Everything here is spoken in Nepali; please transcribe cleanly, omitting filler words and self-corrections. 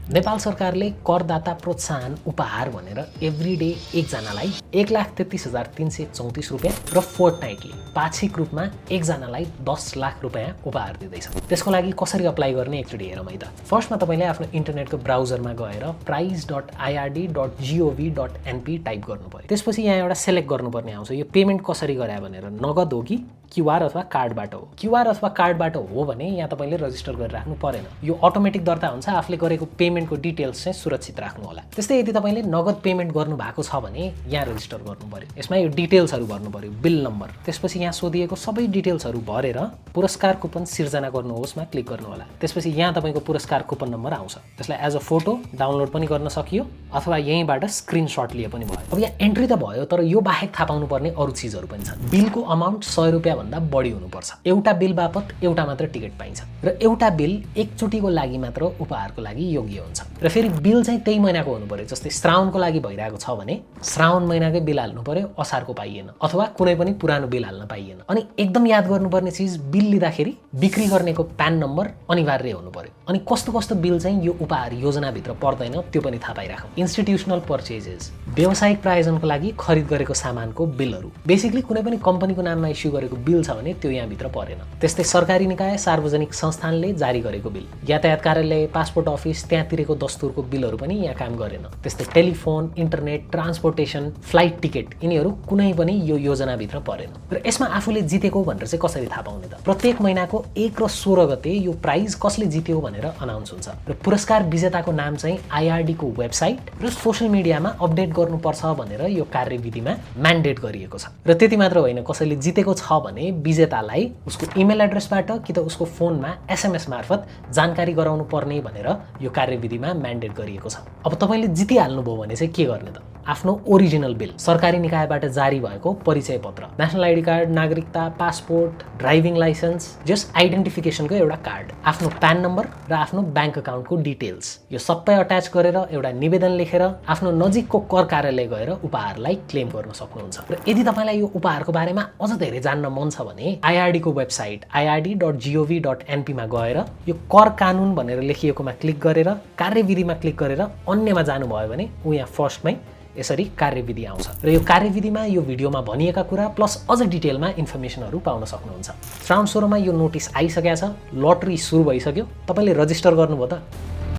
नेपाल सरकारले करदाता प्रोत्साहन उपहार भनेर एभ्रीडे एकजनालाई 1,33,334 रुपियाँ र फोर्टनाइटली पाक्षिक रूपमा एकजनालाई 10 लाख रुपियाँ उपहार दिँदैछ। त्यसको लागि कसरी अप्लाई गर्ने एकचोटि हेरौँ है त। फर्स्टमा तपाईँले आफ्नो इन्टरनेटको ब्राउजरमा गएर price.ird.gov.np टाइप गर्नु पर्यो। त्यसपछि यहाँ एउटा सेलेक्ट गर्नुपर्ने आउँछ यो पेमेन्ट कसरी गरे भनेर, नगद हो कि क्युआर अथवा कार्डबाट हो। क्युआर अथवा कार्डबाट हो भने यहाँ तपाईँले रजिस्टर गरिराख्नु परेन, यो अटोमेटिक दर्ता हुन्छ। आफूले गरेको पेमेन्टको डिटेल्स चाहिँ सुरक्षित राख्नु होला। त्यस्तै यदि तपाईँले नगद पेमेन्ट गर्नु भएको छ भने यहाँ रजिस्टर गर्नु पर्यो। यसमा यो डिटेल्सहरू भर्नु पर्यो, बिल नम्बर, त्यसपछि यहाँ सोधिएको सबै डिटेल्सहरू भरेर पुरस्कार कुपन सिर्जना गर्नुहोसमा क्लिक गर्नु होला। त्यसपछि यहाँ तपाईँको पुरस्कार कुपन नम्बर आउँछ, त्यसलाई एज अ फोटो डाउनलोड पनि गर्न सकियो अथवा यहीँबाट स्क्रिनसट लिए पनि भयो। अब यहाँ एन्ट्री त भयो, तर यो बाहेक थाहा पाउनु पर्ने अरू चिजहरू पनि छन्। बिलको अमाउन्ट 100 रुपियाँ भन्दा बढी हुनुपर्छ। एउटा बिल बापत एउटा मात्र टिकट पाइन्छ र एउटा बिल एकचोटिको लागि मात्र उपहारको लागि योग्य हुन्छ। र फेरि बिल चाहिँ त्यही महिनाको हुनु पर्यो। जस्तै श्रावणको लागि भइरहेको छ भने श्रावण महिनाकै बिल हाल्नु पर्यो, असारको पाइएन, अथवा कुनै पनि पुरानो बिल हाल्न पाइएन। अनि एकदम याद गर्नुपर्ने चिज, बिल लिँदाखेरि बिक्री गर्नेको प्यान नम्बर अनिवार्य हुनु पर्यो। अनि कस्तो कस्तो बिल चाहिँ यो उपहार योजनाभित्र पर्दैन त्यो पनि थाहा पाइराखौँ। इन्स्टिट्युसनल पर्चेजेस, व्यावसायिक प्रायोजनको लागि खरिद गरेको सामानको बिलहरू, बेसिकली कुनै पनि कम्पनीको नाममा इस्यु गरेको बिल छ भने त्यो यहाँभित्र परेन। त्यस्तै सरकारी निकाय सार्वजनिक संस्थानले जारी गरेको बिल, यातायात कार्यालय, पासपोर्ट अफिस त्यहाँ तिरेको दस्तुरको बिलहरू पनि यहाँ काम गरेन। त्यस्तै telephone, internet, transportation, flight ticket यिनीहरू कुनै पनि यो योजनाभित्र परेन। र यसमा आफूले जितेको भनेर चाहिँ कसरी थाहा पाउने त? प्रत्येक महिनाको 1 र 16 गते यो प्राइज कसले जित्यो भनेर अनाउन्स हुन्छ र पुरस्कार विजेताको नाम चाहिँ IRD को वेबसाइट र सोशल मिडियामा अपडेट गर्नुपर्छ भनेर यो कार्यविधिमा म्यान्डेट गरिएको छ। र त्यति मात्र होइन, कसैले जितेको छ भने विजेतालाई उसको इमेल एड्रेसबाट कि त उसको फोनमा SMS मार्फत जानकारी गराउनु पर्ने भनेर यो कार्यविधिमा म्यान्डेट गरिएको छ। अब तपाईँले जितिहाल्नुभयो भने चाहिँ के गर्ने त? आफ्नो ओरिजिनल बिल, सरकारी निकायबाट जारी भएको परिचय पत्र, नेसनल आइडी कार्ड, नागरिकता, पासपोर्ट, ड्राइभिङ लाइसेन्स, जस आइडेन्टिफिकेसनको एउटा कार्ड, आफ्नो प्यान नम्बर र आफ्नो ब्याङ्क अकाउन्टको डिटेल्स, यो सबै अट्याच गरेर एउटा निवेदन लेखेर आफ्नो नजिकको कर कार्यालय गएर उपहारलाई क्लेम गर्न सक्नुहुन्छ। र यदि तपाईँलाई यो उपहारको बारेमा अझ धेरै जान्न मन छ भने IRD को वेबसाइट ird.gov.np मा गएर यो कर कानुन भनेर लेखिएकोमा क्लिक गरेर कार्यविधिमा क्लिक गरेर अन्यमा जानुभयो भने यहाँ फर्स्टमै यसरी कार्यविधि आउँछ र यो कार्यविधिमा यो भिडियोमा भनिएका कुरा प्लस अझ डिटेलमा इन्फर्मेसनहरू पाउन सक्नुहुन्छ। श्रावण 16 मा यो नोटिस आइसकेको छ, लटरी सुरु भइसक्यो, तपाईँले रजिस्टर गर्नुभयो त?